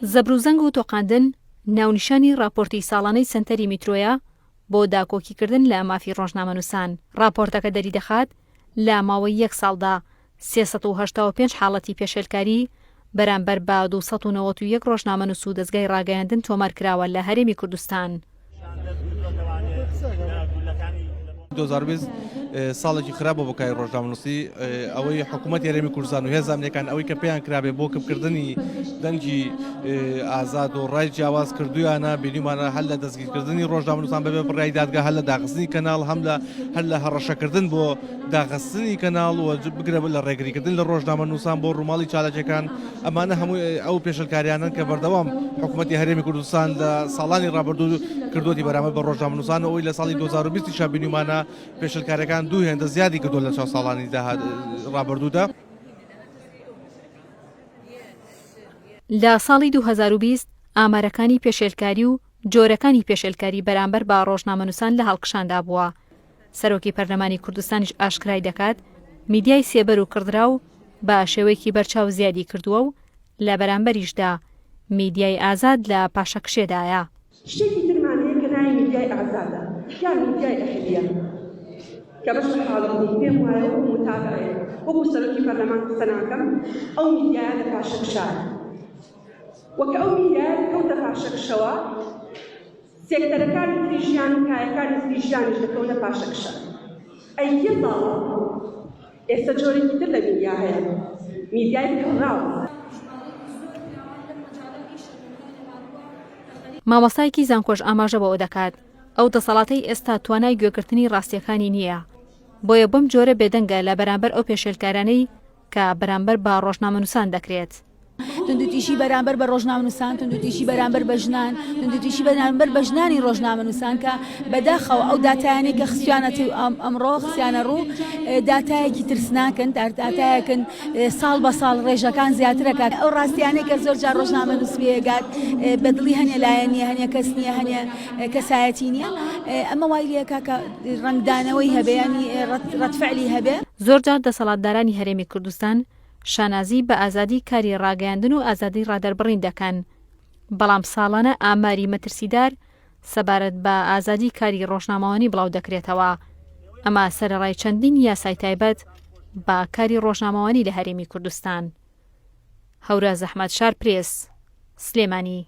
زەبروزەنگ و تۆقاندن ناونیشانی ڕاپۆرتی ساڵانەی سەنتەری میترۆیە بۆ داکۆکیکردن لە مافی ڕۆژنامەنووسان. ڕاپۆرتەکە دەریدەخات لە ماوەی یەک ساڵدا 385 حاڵەتی پێشێلکاری بەرامبەر بە 291 ڕۆژنامەنووس و دەزگای ڕاگەیاندن تۆمارکراوە لە هەرێمی کوردستان. 2020 ساڵێکی خراپ بۆ بۆ کاری ڕۆژنامەنووسی ئەوەی حکوومەت هەرێمی کوردستان و هێزە ئەمنیەکان ئەوەی کە پێیان کرابێ بۆ کپکردنی دەنگی ئازاد و ڕای جیاواز کردویانە بینیمانە هەر لە دەستگیرکردنی ڕۆژنامەنووسان بەبێ بڕیاری دادگا هەر لە داخستنی کەناڵ هەم لە هەر لە هەڕەشەکردن بۆ داخستنی کەناڵ و بگرە لە ڕێگریکردن لە ڕۆژنامەنووسان بۆ ڕووماڵی چالاکیەکان ئەمانە هەموو ئەو پێشلکاریانەن کە بەردەوام حکوومەتی هەرێمی کوردستان لە ساڵانی ڕابردوو کردووەتی بەرامبەر بە ڕۆژنامەنووسان و ئەوەی لە ساڵی 2020 شا بینیومانە پێشلکاریەکان دوو هێندە زیادی کردووە لە چاو ساڵانی ڕابردوودا. لە ساڵی 2020 ئامارەکانی پێشێلکاری و جۆرەکانی پێشێلکاری بەرامبەر بە ڕۆژنامەنووسان لە هەڵکشاندا بووە. سەرۆکی پەرلەمانی کوردستانیش ئاشکرای دەکات، میدیای سێبەر و کڕدراو بە شێوەیەکی بەرچاو زیادی کردووە و لە بەرامبەریشدا میدیای ئازاد لە پاشەکشێدایە. شتێکی ترمان هەیە کە ناوی میدیای ئازادە یان میدیای ئەهلییە کە بەس لە حاڵی خۆم پێم وایە وەکو موتابعێک وەکو سەرۆکی پەرلەمان قسە ناکەم ئەو میدیایە لە پاشەکشایە و کە ئەو میدیایە کەوتە پاشەکشەوە سێکتەرەکانی تری ژیان و کایەکانی تری ژیانیش دەکەونە پاشەکشە. ئەی کێ زاڵە؟ ئێستە جۆرێکی تر لە میدیا هەیە، میدیای کڕراو. مامۆستایەکی زانکۆش ئاماژە بەوە دەکات، ئەو دەسەڵاتەی ئێستا توانای گوێگرتنی ڕاستییەکانی نییە، بۆیە بەم جۆرە بێدەنگە لە بەرامبەر ئەو پێشێلکارانەی کە بەرامبەر بە ڕۆژنامەنووسان دەکرێت. توندوتیژی بەرامبەر بە ڕۆژنامەنووسان، توندوتیژی بەرامبەر بە ژنان، توندوتیژی بەرامبەر بە ژنانی ڕۆژنامەنووسان کە بەداخەوە ئەو داتایانەی کە خستویانەتە ئەمڕۆ خستیانە ڕوو داتایەکی ترسناکن، داتایەکن ساڵ بە ساڵ ڕێژەکان زیاترەکات. ئەو ڕاستیانەی کە زۆر جار ڕۆژنامەنووس پێگات بە دڵی هەنێ لایەن نییە، هەنێ کەس نییە، هەنێ کەسایەتی نییە، ئەمە وای لێکا کە ڕەنگدانەوەی هەبێ یانی ڕەدفعلی هەبێ. زۆرجار دەسەڵاتدارانی هەرێمی کوردستان شانازی بە ئازادی کاری ڕاگەیاندن و ئازادی ڕادەربڕین دەکەن، بەڵام ساڵانە ئاماری مەترسیدار سەبارەت بە ئازادی کاری ڕۆژنامەوانی بڵاو دەکرێتەوە، ئەمە سەرەڕای چەندین یاسای تایبەت بە کاری ڕۆژنامەوانی لە هەرێمی کوردستان. هەوراز ئەحمەد، شارپرێس، سلێمانی.